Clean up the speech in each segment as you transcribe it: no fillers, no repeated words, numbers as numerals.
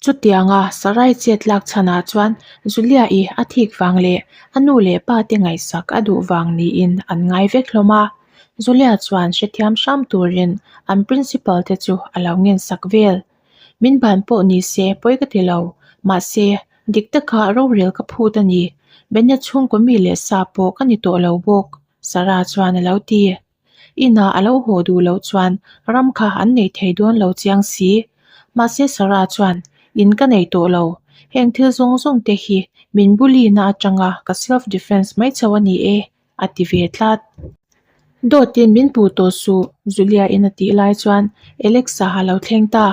Chutianga Sarai chet lak chhanah chuan Julia-i a thik vang leh a nu leh pa te ngaihsak a duh vang niin an ngai vek hlawm a. Julia chuan hrethiam hram turin an principal te chu a lo ngensak vel. Min ban pawh ni se pawi ka ti lo, mahse dik taka rorel ka phut a ni. Bennett chhungkaw mi leh sa pawh ka ni tawh lo bawk, Sarah chuan a lo ti. Inah a lo haw duh loh chuan ram kha an nei thei dawn lo chiang si. Mahse Sarah chuan, In ka nei tawh lo. Heng thil zawng zawng te hi min bully na atanga ka self defense mai chauh a ni e, a ti ve tlat. Dawtin min puh tawh suh, Julia in a tih lai chuan Alexa a lo thleng ta.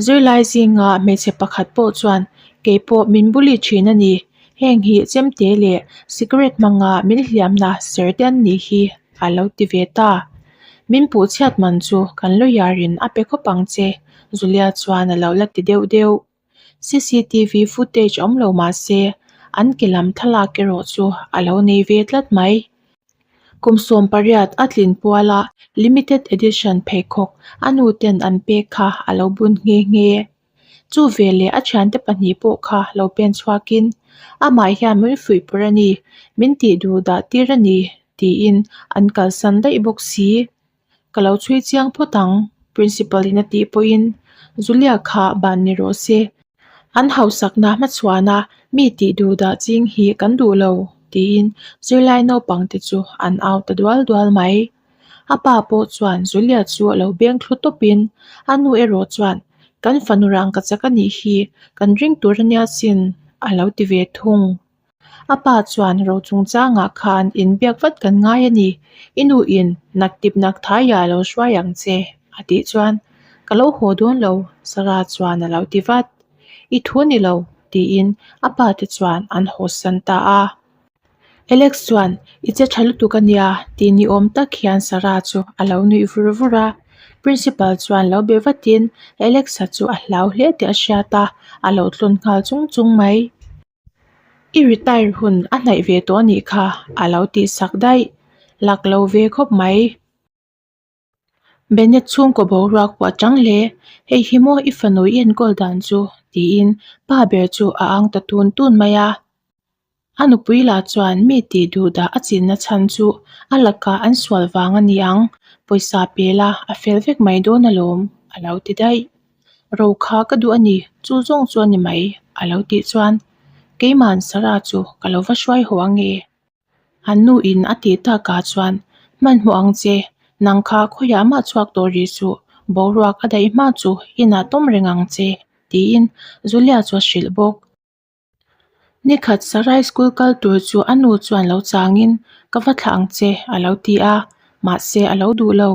Zirlai zinga hmeichhe pakhat pawh chuan kei pawh min bully thin a ni, heng hi chemte leh cigarette hmanga min hliamna ser te an nih hi a lo ti ve ta. Min puh chhiat man chu kan lawyer in a pe khawp ang che, Julia chuan a lo la ti deuh deuh. CCTV footage awm lo mah se an ke lam thlalak erawh chu a lo nei ve tlat mai. Kum 18 a tlin puala limited edition pheikhawk a nu ten an pek kha a lo bun nghe nghe. Chu veleh a thiante pahnih pawh kha lo pen chhuakin amah hian min fuih pawrh a ni, min tih duh dah tir a ni tiin an kalsan daih bawk si. Ka lo chhui chiang phawt ang, Principal in a tih pawhin Julia kha ban ni rawh se. An hausakna hmachhuana mi tih duh dah ching hi kan duh lo, tiin zirlai naupang te chu an au ta dual dual mai. A pa pawh chuan Julia chu a lo beng thlu tawpin a nu erawh chuan kan fanu rangkachak a nih hi kan ring tur a nia sin a lo ti ve thung. A pa chuan ro chungchangah khan inbiak vat kan ngai a ni, i nu in nak tip nak thaiah a lo hruai ang che, a tih chuan ka lo haw dawn lo, Sarah chuan a lo ti vat. I thu a ni lo, tiin a pa te chuan an haw san ta a. Alex chuan i che tha lutuk a nia tih ni awm tak hian Sarah chu a lo nuih vur vur a. Principal chuan lo be vatin Alex-a chu a hlau hle tih a hriat a, a lo tlawn nghal chung chung mai. I retire hun a hnaih ve tawh a nih kha a lo tih sak daih. Lak lo ve khawp mai. Bennett chhungkaw boruak pawh a chang hle. Hei hi maw i fanu i enkawl dan chu tiin pa ber chu a ang ta tun tun mai a. A nupui lah chuan mi tih duh dah a chinna chhan chu a lakah an sual vang a ni ang, pawisa pe la a fel vek mai dawn alawm a lo ti daih. Ro kha ka duh a ni, chu zawng chu a ni mai, a lo tih chuan keima'n Sarah chu ka lo va hruai haw ang e. An nu in a tih takah chuan hmanhmawh ang che, nang kha khawiah mah chhuak tawh rih suh, boruak a daih hma chu inah tawm reng ang che, tiin Julia chu a hrilh bawk. Nikhat Sarai school kal tur chu a nu chuan lo changin ka va thlah ang che a lo ti a, mahse a lo duh lo.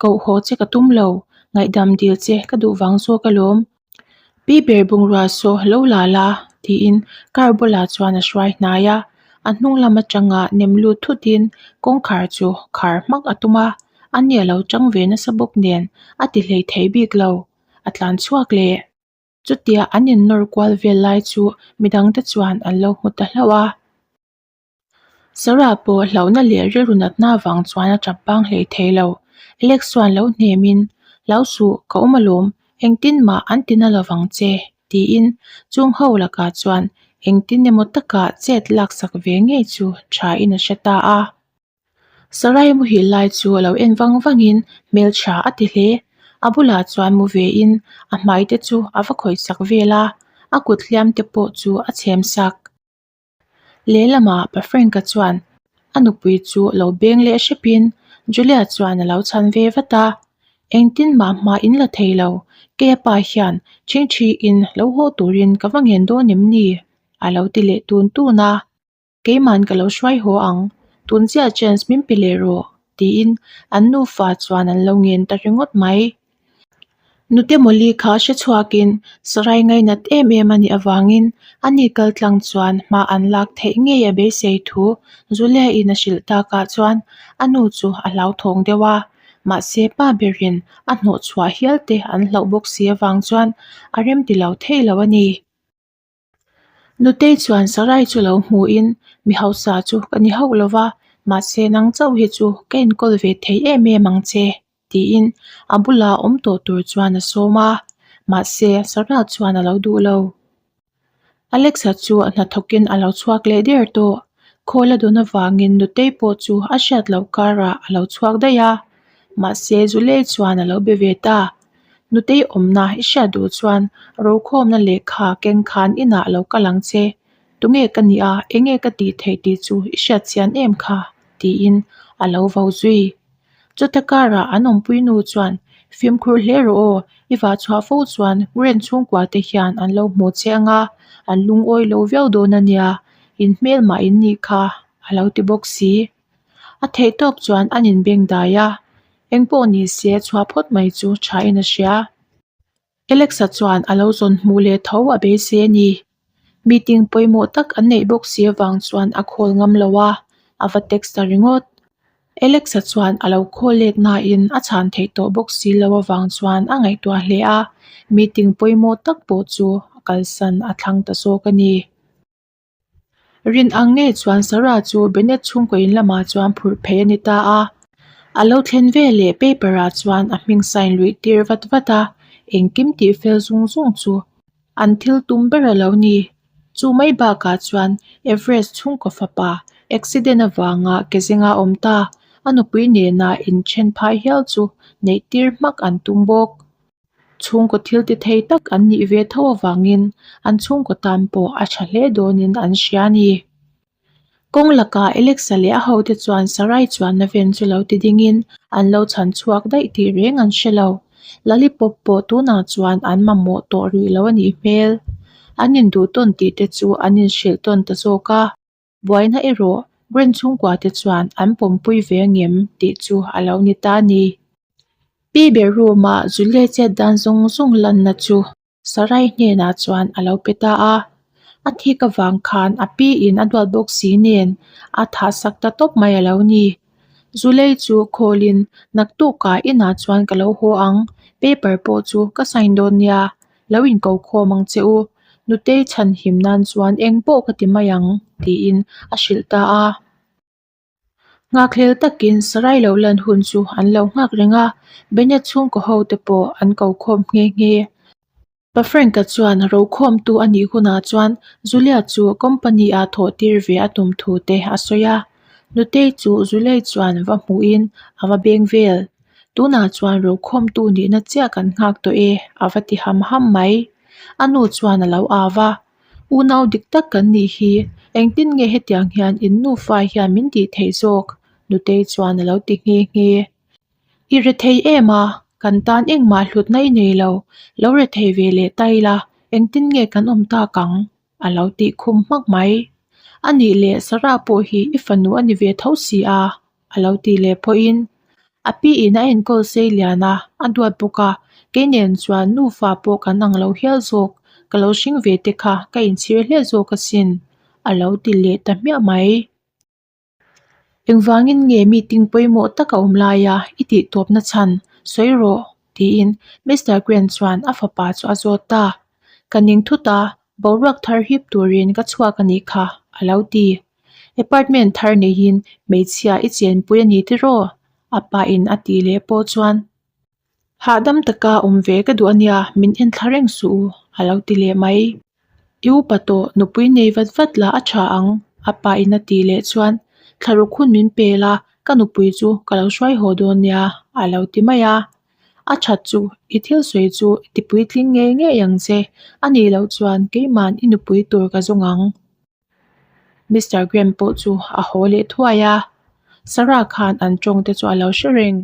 Koh haw che ka tum lo, ngaihdam dil che ka duh vang zawk alawm. Pi ber bungrua saw lo la la tiin car bulah chuan a hruai hnai a, a hnung lam atanga nem lut thutin kawngkhar chu khar hmak a tum a, ani a lo chang ve nasa bawk nen a ti hlei thei bik lo, a tlan chhuak leh. Chutia an innawr kual vel lai chu midangte chuan an lo hmu ta hlauh a. Sarah pawh hlauhna leh rilru natna avang chuan a tap bang hlei thei lo. Alex chuan lo hnemin, Hlau suh, ka awm alawm, engtin mah an ti na lovang che, tiin chung ho lakah chuan engtin emaw taka chet laksak ve ngei chu tha in a hre ta a. Sarai muhil lai chu a lo en vang vangin hmeltha a ti hle. A bulah chuan mu vein a hmai te chu a va khawih sak vel a, a kut hliam te pawh chu a chhem sak. Lehlamah Pa Frank-a chuan a nupui chu lo beng leh hrepin Julia chuan a lo chhan ve vat a, Engtin mah hma in la thei lo, kei a pa hian ṭhingṭhiin lo haw turin ka va ngen dawn em ni? a lo ti leh tun tun a. Keima'n ka lo hruai haw ang, tun chiah chance min pe leh rawh, tiin an nufa chuan an lo ngen ta ringawt mai. Nute Mawli kha hre chhuakin Sarai ngainat em em a nih avangin a ni kal tlang chuan hma an lak theih ngei a beisei thu Julia-in a hrilh takah chuan a nu chu a hlauthawng deuh a, mahse pa berin a hnawhchhuah hial te an hlauh bawk si avang chuan a remti lo thei lo a ni. Nutei chuan Sarai chu lo hmuhin, Mi hausa chu ka ni hauh lo va, mahse nang chauh hi chu ka enkawl ve thei em em ang che, tiin a bula awm tawh tur chuan a sawm a. Mahse, Sarah chuan a lo duh lo. Alexa chu a hnathawkin a lo chhuak leh der tawh. Khawl a dawn avangin Nutei pawh chu a hriat loh karah a lo chhuak daih a. Mahse, Zulei chuan a lo be ve ta. Nutei awmna i hriat duh chuan rokhawmna lehkha keng khan inah lo kal ang che. Tunge ka nih a, enge ka tih theih tih chu i hriat chian em kha? tiin a lo vo zui. Chuta karah an awmpui nu chuan, Fimkhur hle rawh aw, i vah chhuah fo chuan Ren chhungkua te hian an lo hmuh che anga an lungawi lo viau dawn a nia, in hmel mah in nih kha a lo ti bawk si. A theih tawp chuan an inbeng dai a, engpawh ni se chhuah phawt mai chu thain a hria. Alexa chuan a lo zawn hmuh leh tho a beisei a ni. Meeting pawimawh tak an neih bawk si avang chuan a call ngam lo a, a va text ta ringawt. Alexa chuan a lo call let nain a chhan theih tawh bawk si lo avang chuan a ngaihtuah hle a, meeting pawimawh tak pawh chu a kalsan a thlang ta zawk a ni. Rin ang ngei chuan Sarah chu Bennett chhungkaw in lamah chuan phurh phei a ni ta a. A lo thlen ve leh paper ah chuan a hming sign luih tir vat vat a, engkim tih fel zung zung chu an thil tum ber a lo ni. Chu mai bakah chuan Everest chhungkaw fapa accident avanga ke zinga awm ta, a nupui nena inthen phai hial chu neih tir hmak an tum bawk. Chhungkaw thil ti thei tak an nih ve tho avangin an chhungkaw tan pawh a tha hle dawnin an hria a ni. Kawng lakah Alexa leh a hote chuan Sarai chuanna ven chu lo ti dingin an lo chhan chhuak daih tih reng an hre lo. Lollipop pawh tunah chuan an mamawh tawh rih lo a nih hmel. An induh tawn tih te chu an inhrilh tawn ta zawk a. Buaina erawh Grand chhungkua te chuan an pawmpui ve ngem tih chu a lo ni ta a ni. Pi ber room ah Julie chet dan zawng zawng lanna chu Sarai hnenah chuan a lo pe ta a. A thik avang khan a pi in a duat bawk si nen a thah sak ta tawp mai a lo ni. Julie chu call in naktukah inah chuan ka lo haw ang, paper pawh chu ka sign dawn nia, Lo inko khawm ang che u, Nutei chhan him nan chuan eng pawh ka ti mai ang, tiin a hrilh ta a. Nghakhlel takin Sarai lo lan hun chu an lo nghak reng a, Bennett chhungkaw ho te pawh an ko khawm nghe nghe. Pa Frank-a chuan rokhawmtu a nih hunah chuan Julia chu company-ah thawh tir ve a tum thu te a sawi a. Nutei chu Julie chuan va hmuhin a va beng vel. Tunah chuan rokhawmtu nihna chiah kan nghak tawh e, a va ti ham ham mai. A nu chuan a lo au a, Unau dik tak kan nih hi, engtin nge hetiang hian in nufa hian min tih theih zawk? Nutei chuan a lo ti nghe nghe. I rethei em a, kan tan engmah hlutna i nei lo, lo rethei ve leh ta ila, engtin nge kan awm tak ang? A lo tih khum hmak mai. A nih leh Sarah pawh hi i fanu a ni ve tho si a, a lo tih leh pawhin a pi in a enkawl sei lian a, a duat bawk a, kei nen chuan nufa pawh kan ang lo hial zawk, ka lo hring ve te kha ka inchhir hle zawk asin, a lo ti leh ta hmiah mai. Engvangin nge meeting pawimawh tak a awm laia i tih tawpna chhan sawi rawh tiin Mister Grant chuan a fapa chu a zawt ta. Ka ning thut a, boruak thar hip turin ka chhuak a nih kha a lo ti. Apartment thar neihin hmeichhia i chenpui a ni tiraw? A pa in a tih leh pawh chuan Hahdam taka awm ve ka duh a nia, min en thla reng suh u, a lo ti leh mai. I upa tawh, nupui nei vat vat la a tha ang, a pa in a tih leh chuan thlaruk hun min pel a, ka nupui chu ka lo hruai haw dawn nia, a lo ti mai a. A that chu, i thil sawi chu i ti puitling ngei ngei ang che, a nih loh chuan keima'n i nupui tur ka zawng ang. Mister Graham pawh chu a haw leh thuai a, Sarah khan an tawng te chu a lo hre reng.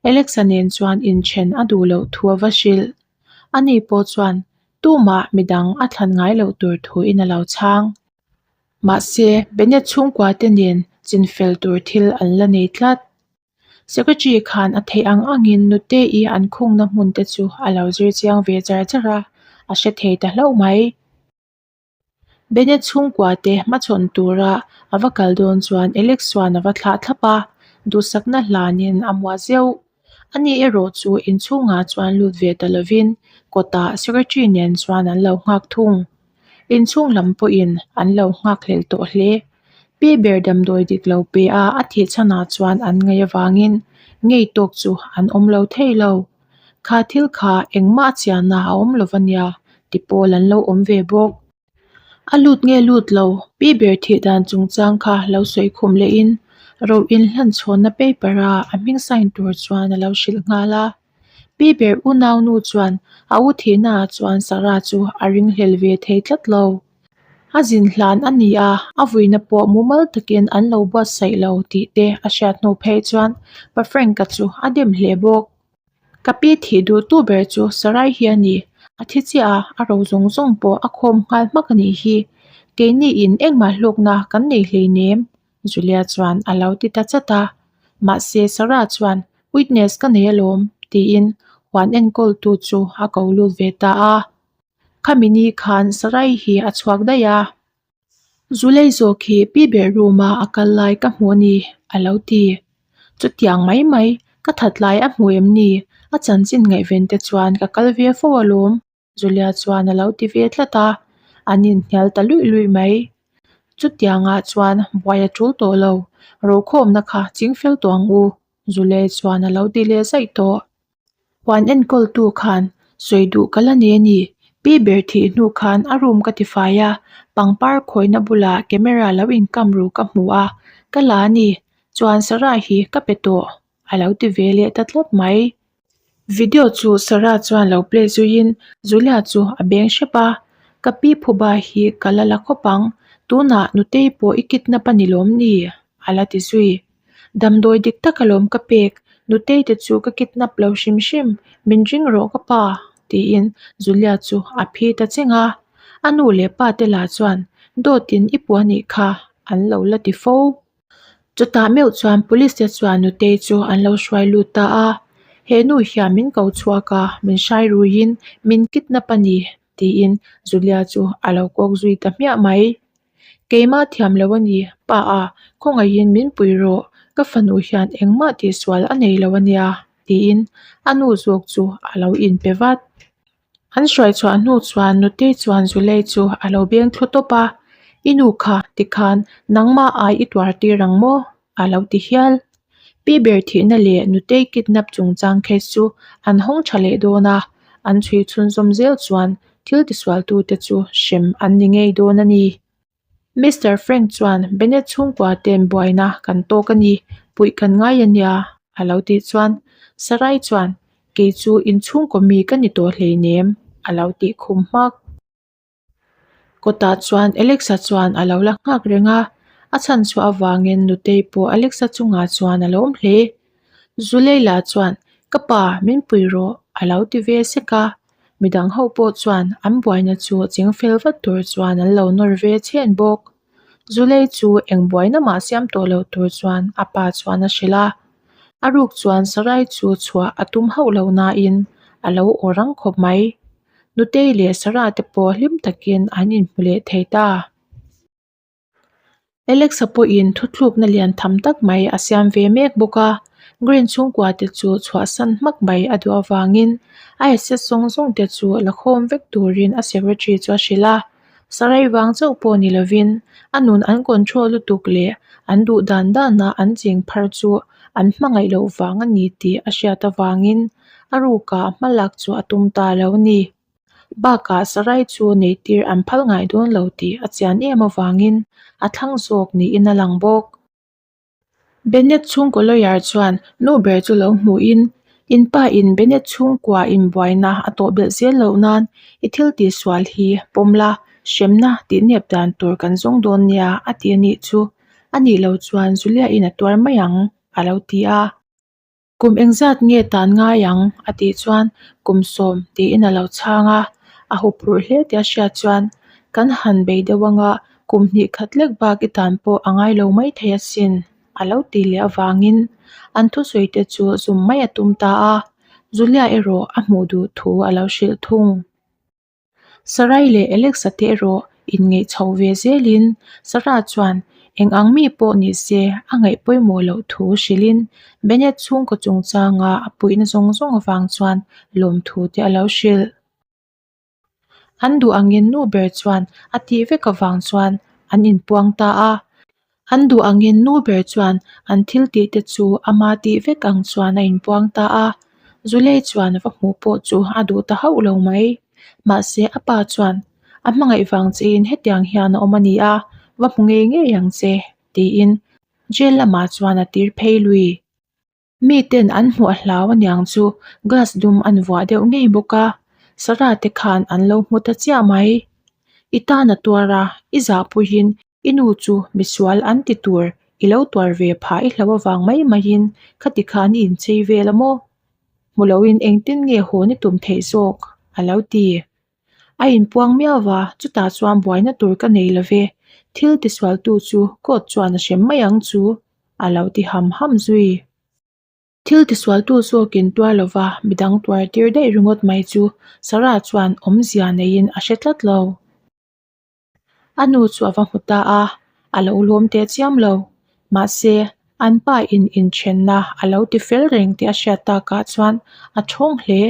Alexa nen chuan inthen a duh loh thu a va hrilh. Ani pawh chuan tumah midang a thlan ngai loh tur thuin a lo chhang. Mahse, Bennett chhungkua te nen chinfel tur thil an la nei tlat. Secretary khan a theih ang angin Nute-i an khungna hmun te chu a lo zir chiang ve char char a, a hre thei ta hlauh mai. Bennett chhungkua te hmachhawn tura a va kal dawn chuan Alex chuan a va thlah thlap a, duhsakna hlanin a muah zeuh. Ani erawh chu inchhungah chuan lut ve ta lovin kawtah secretary nen chuan an lo nghak thung. Inchhung lam pawhin an lo nghak hlel tawh hle. Pi ber damdawi dik lo pe a a thih chhanah chuan an ngaih avangin ngei tawk chu an awm lo thei lo. Kha thil kha engmah a chiahna a awm lo va nia, ti pawl an lo awm ve bawk. A lut nge lut lo, pi ber thih dan chungchang kha lo sawi khum lehin ro inhlan chhawnna paper a a hming sign tur chuan a lo hrilh nghal a. Pi ber unaunu chuan a u thihnaah chuan Sarah chu a ringhlel ve thei tlat lo. A zin hlan a ni a, a vuina pawh mumal takin an lo buatsaih lo tih te a hriat hnu phei chuan Pa Frank-a chu a dem hle bawk. Ka pi thih duhtu ber chu Sarai hi a ni. A thi chiah a, a ro zawng zawng pawh a khawm nghal hmak a nih hi. Keiniin engmah hlawkna kan nei hleinem, Julia chuan a lo ti ta chat a. Mahse Sarah chuan witness ka nei alawm tiin huan enkawltu chu a ko lut ve ta a. Khami ni khan Sarai hi a chhuak daih a. Zulei zawk hi pi ber room a a kal lai ka hmu a ni a lo ti. Chutiang mai mai ka that lai a hmu em ni? A chanchin ngaihven te chuan ka kal ve fo alawm Julia chuan a lo ti ve tlat a, an inhnial ta luih luih mai. Chutiangah chuan buai a tul tawh lo, rokhawmna kha chingfel tawh ang u, Julia chuan a lo ti leh zaih tawh. Huan enkawltu khan sawi duh ka la nei a ni, pi ber thih hnu khan a room ka tifai a, pangpar khawina bulah camera lo inkam ru ka hmu a, ka la a ni, chuan Sarah hi ka pe tawh, a lo ti ve leh ta tlat mai. Video chu Sarah chuan lo play zuiin Julia chu a beng hrep a, Ka pi phuba hi ka la la khawp ang, tunah nutei pawh i kidnap a ni lawm ni? a la ti zui. Damdawi dik tak alawm ka pek, nutei te chu ka kidnap lo hrim hrim, min ring rawh ka pa tiin Julia chu a phi ta cheng a, a nu leh pa te lah chuan dawtin i puah anih kha an lo la ti fo. Chutah meuh chuan police te chuan nutei chu an lo hruai lut ta a, he nu hian min ko chhuak a, min hrai ruiin min kidnap a ni tiin Julia chu a lo kawk zui ta hmiah mai. Keimah thiam lo a ni, pa a, khawngaihin min pui rawh, ka fanu hian engmah tihsual a nei lo a nia tiin a nu zawk chu a lo inpe vat. An hruai chhuah hnu chuan nutei chuan Zulei chu a lo beng thlu tawp a, I nu kha tikhan nangmah ai i tuar tir ang maw? a lo ti hial. Pi ber thihna leh nutei kidnap chungchang case chu an hawng tha leh dawn a, an chhui chhunzawm zel chuan thil tisualtute chu hrem an ni ngei dawn a ni. Mister Frank chuan Bennett chhungkua ten buaina kan tawk a ni, puih kan ngai a nia, a lo tih chuan Sarai chuan kei chu inchhungkaw mi ka ni tawh hleinem, a lo tih khum hmak. Kawtah chuan Alexa chuan a lo la nghak reng a, a chhan chhuah avangin Nutei pawh Alexa chungah chuan a lawm hle. Zuleila chuan ka pa min pui rawh a lo ti ve sek a, midang ho pawh chuan an buaina chu ching fel vat tur chuan an lo nawr ve chhen bawk. Zulei chu eng buaina mah siam tawh lo tur chuan a pa chuan a hrilh a, a ruk chuan Sarai chu chhuah a tum hauh lo nain a lo aw rang khawp mai. Nutei leh Sarah te pawh hlim takin an inhmu leh thei ta. Alexa pawhin thuthlukna lian tham tak mai a siam ve mek bawk a, Green chhungkua te chu chhuahsan hmak mai a duh avangin a asset zawng zawng te chu la khawm vek turin a secretary chu a hrilh a. Sarai vang chauh pawh ni lovin a nun an control lutuk leh an duh dan dana an ching phar chu an hmangaih loh vang a ni tih a hriat avangin a rukah hma lak chu a tum ta lo a ni. Bakah Sarai chu neihtir an phal ngai dawn lo tih a chian em avangin a thlang zawk niin a lang bawk. Bennett chhungkaw lawyer chuan nu ber chu lo hmuhin, In pa in Bennett chhungkua inbuaina a tawh belh zel loh nan i thil tihsual hi pawm la, hremna tih nep dan tur kan zawng dawn nia a ti a nih chu. A nih loh chuan Julia in a tuar mai ang a lo ti a. Kum engzat nge tan ngai ang? a tih chuan kum sawm tiin a lo chhang a, a huphurh hle tih a hriat chuan kan han bei deuh anga kum hnih khat lek bak i tan pawh a ngai lo mai thei asin a lo tih leh avangin an thusawi te chu zum mai a tum ta a, Julia erawh a hmuh duh thu a lo hrilh thung. Sarai leh Alexa te erawh inngeih chho ve zelin Sarah chuan eng ang mi pawh ni se a ngaih pawimawh loh thu hrilhin Bennett chhungkaw chungchanga a puihna zawng zawng avang chuan lawmthu te a lo hrilh. An duh angin nu ber chuan a tih vek avang chuan an inpuang ta a. An duh angin nu ber chuan an thil tih te chu ama tih vek ang chuan a inpuang ta a. Zulei chuan va hmuh pawh chu a duh ta hauh lo mai. Mahse a pa chuan a hmangaih vang chein hetiang hian a awm a ni a, va hmu ngei ngei ang che tiin jail lamah chuan a tir phei lui. Miten an hmuh a hlau aniang chu glass dum an vuah deuh ngei bawk a, Sarah te khan an lo hmu ta chiah mai. I tan a tuar a, i zahpuiin i nu chu misual an ti tur i lo tuar ve phah i hlo avang mai maiin khati khan i inchei vel a maw? Hmu loin engtin nge haw ni tum theih zawk? a lo ti. A inpuang miau va, chutah chuan buaina tur ka nei lo ve, thil tisualtu chu court chuan a hrem mai ang chu, a lo ti ham ham zui. Thil tisualtu zawkin tuar lova midang tuar tir daih ringawt mai chu Sarah chuan awmzia neiin a hre tlat lo. A nu chu a va hmu ta a, a lo lawm teh chiam lo. Mahse, an pa in inthenna a lo ti fel reng tih a hriat takah chuan a thawng hle.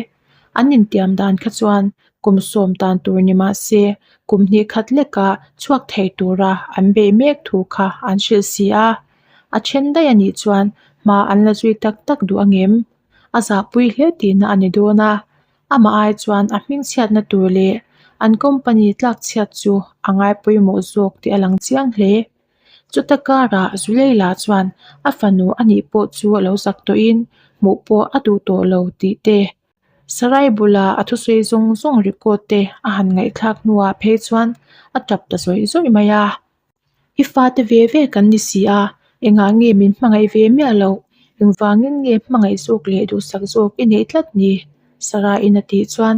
An intiam dan kha chuan kum sawm tan tur ni mah se, kum hnih khat lekah chhuak thei tura an beih mek thu kha an hrilh si a. A then daih a nih chuan hma an la zui tak tak duh angem? A zahpui hle tihna a ni dawn a. Amah ai chuan a hmingchhiatna tur leh an company tlakchhiat chu a ngai pawimawh zawk tih a lang chiang hle. Chuta karah Zuleila chuan a fanu a nih pawh chu a lo zak tawhin hmuh pawh a duh tawh lo tih te, Sarai bula a thusawi zawng zawng record te a han ngaihthlak hnuah phei chuan a tap ta zawih zawih mai a. I fate ve ve kan ni si a, engah nge min hmangaih ve miah loh? Engvangin nge hmangaih zawk leh duhsak zawk i neih tlat ni? Sarah-in a tih chuan,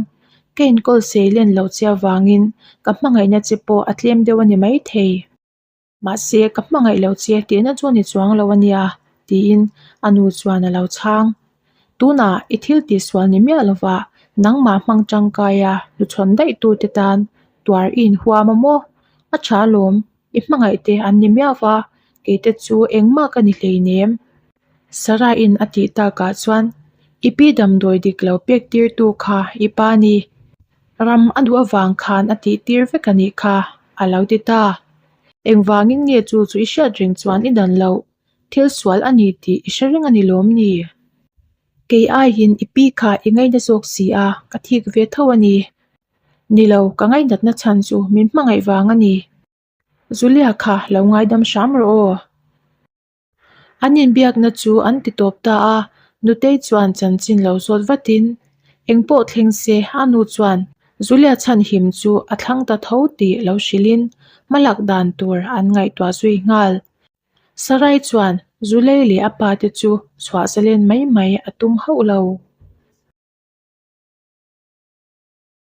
Ka inkawl sei len loh che avangin ka hmangaihna che pawh a tlem deuh a ni maithei. Mahse, ka hmangaih loh che tihna chu a ni chuang lo a nia, tiin a nu chuan a lo chhang. Tunah i thil tihsual ni miah lova nangmah hmang tangkaia hnuchhawn daih tute tan tuar i inhuam a maw? A tha lawm, i hmangaih te an ni miau va, keite chu engmah ka ni hleinem. Sarah-in a tih takah chuan i pi damdawi dik lo pek tirtu kha i pa ni. Ram a duh avang khan a tih tir vek a nih kha, a lo ti ta. Engvangin nge chu chu i hriat reng chuan i dan loh? Thil sual a ni tih i hre reng a ni lawm ni? Kei aiin i pi kha i ngaina zawk si a, ka thik ve tho a ni. Ni lo, ka ngainatna chhan chu min hmangaih vang a ni. Zulia kha lo ngaidam hram rawh aw. An inbiakna chu an ti tawp ta a, Nutei chuan chanchin lo zawt vatin engpawh thleng se a nu chuan Zulia chhanhim chu a thlang ta tho tih lo hrilhin hmalak dan tur an ngaihtuah zui nghal. Sarai chuan Zulei leh a pa te chu chhuah zalen mai mai a tum hauh lo.